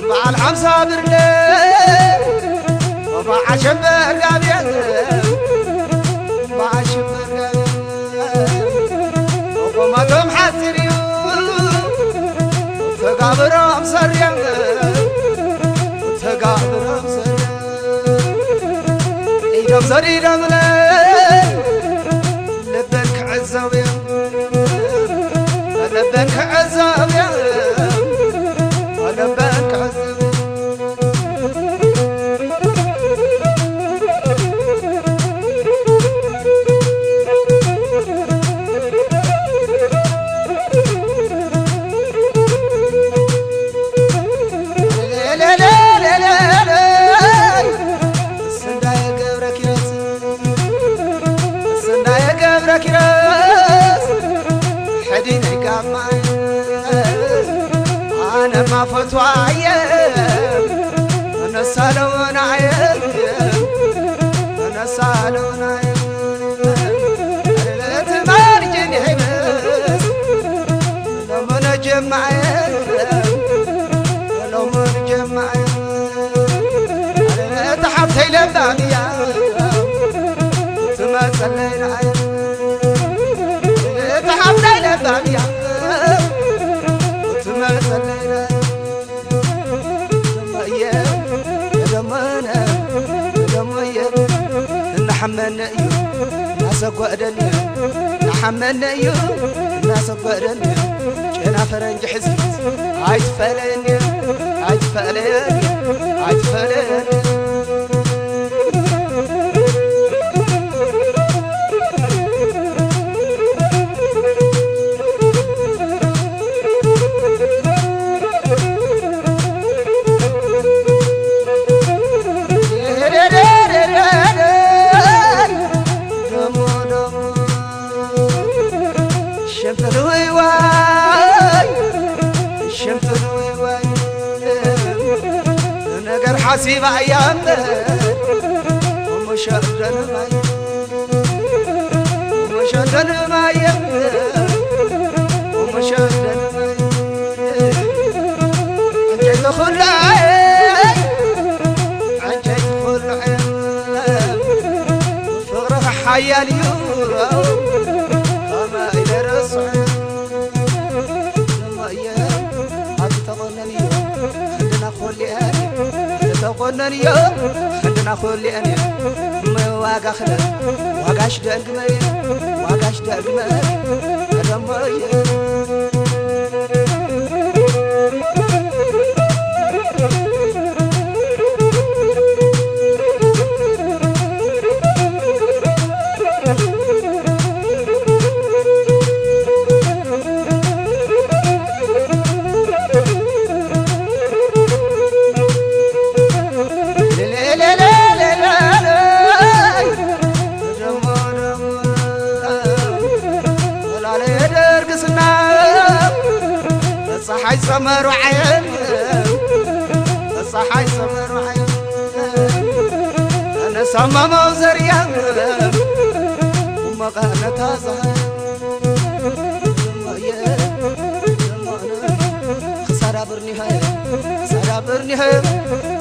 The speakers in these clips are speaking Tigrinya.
በዓል ሓምሳ ብርለ በዓል ሸንበር ጋብየ በዓል ሸንበር ጋብየ ቁመቶም ሓፂር እዩ ተጋብሮም ሰርየ ተጋብሮም ሰርየ ኢዶም ሰዲዶምለ ልበን ክዕዘብ እዮም ልበን ክዕዘብ እዮም ልበን ክዕዘብ እዮም ሰንዳየ ገብረ ኪሮስ ሰንዳየ ገብረ ኪሮስ ሕዲነይ ጋማየ ኣነማ ፈትዋየ ነሳለውናየ ነሳለውናየ ትማርጅን ይሕምስ ሎሞነ ጀማየ ሎሞነ ጀማየ እታ ሓብተይ ለባም እያ ትመፀለይ ንዓየ እታ ሓብተይ ለባም እያ ትመፀለይ ንዓየ ደሞነ ደሞየ እናሓመነ እዩ እናሰጓእደኒ እናሓመነ እዩ እናሰጓእደኒ ጨና ፈረንጂ ሕዚ ኣይትፈለየኒ ኣይትፈለየኒ ኣይትፈለየኒ ሸንፈር ወይ ዋይ ሸንፈር ወይ ዋይ ነገር ሓሲባ እያ እምበር እሞ ሸደን ማይ እሞ ሸደን ማይ እሞ ሸደን ማይ ዕንጨይቲ ኩላየ ዕንጨይቲ ኩላየ ፍቕርኻ ሓያል እዩ ከመይ ደረስዐ እየ ኣቲ ተቖነን እዩ ክንድና ኮሊአን ተቆነን እዮ ክንድና ኮሊአን እዮ ዋጋ ክለ ዋጋሽ ደንግመ ዋጋሽ ደንግመ ደሞ እየ ፀሓይ ፀመሩ ዓየን ፀሓይ ፀመሩ ዓየን ኣነሳማማው ዘርያ መቐነታ ዝሃ ክሳዳ ብርኒኸ ክሳዳ ብርኒኸ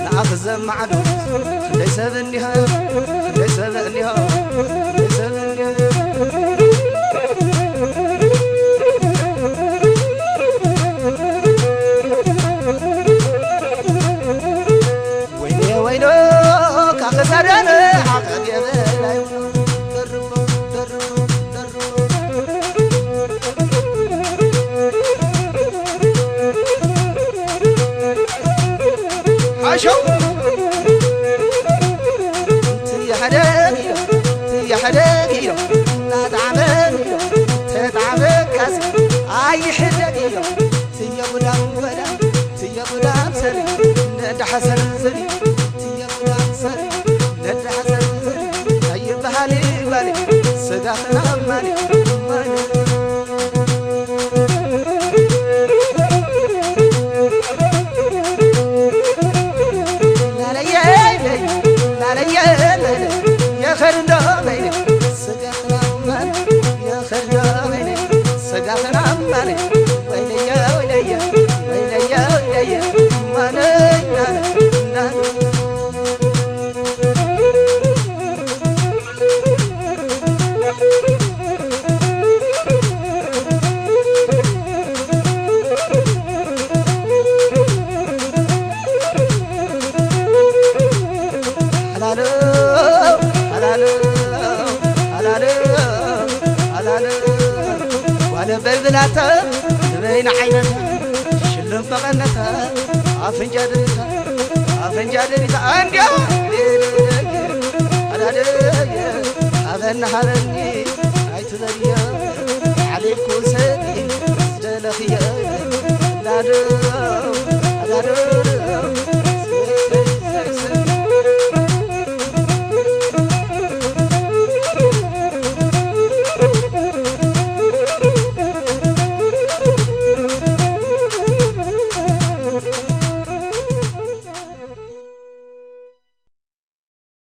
ንኣኽ ዘማዕዶ ክንደይ ሰብ እኒኸ ክንደይ ሰብ እኒኸ ክንደይ ሰብ እኒኸ ወይኔ ወይሎ ካብ ክሳዳን ዓቐብ የበላይ ሓሾ ትያሕደግ ኢሎ ትያሕደግ ኢሎ እናጣዕመን ኢሎ ተጣዕመካሲ ኣይሕደግ ኢሎ ትየጉዳም ወዳ ትየጉዳም ሰሪ እንዳሓሰር ሰሪ ትየጉዳም ሰሪ ኣነ በልብላታ ዝበይን ዓይነታ ሽልም መቐነታ ኣፍንጫ ደሪታ ኣፍንጫ ደሪታ እንዲያ ኣዳደየ ኣበና ሃበኒ ኣይትበልየ ሓሊፍኩ ሰዲ ዝደለኽየ እንዳደ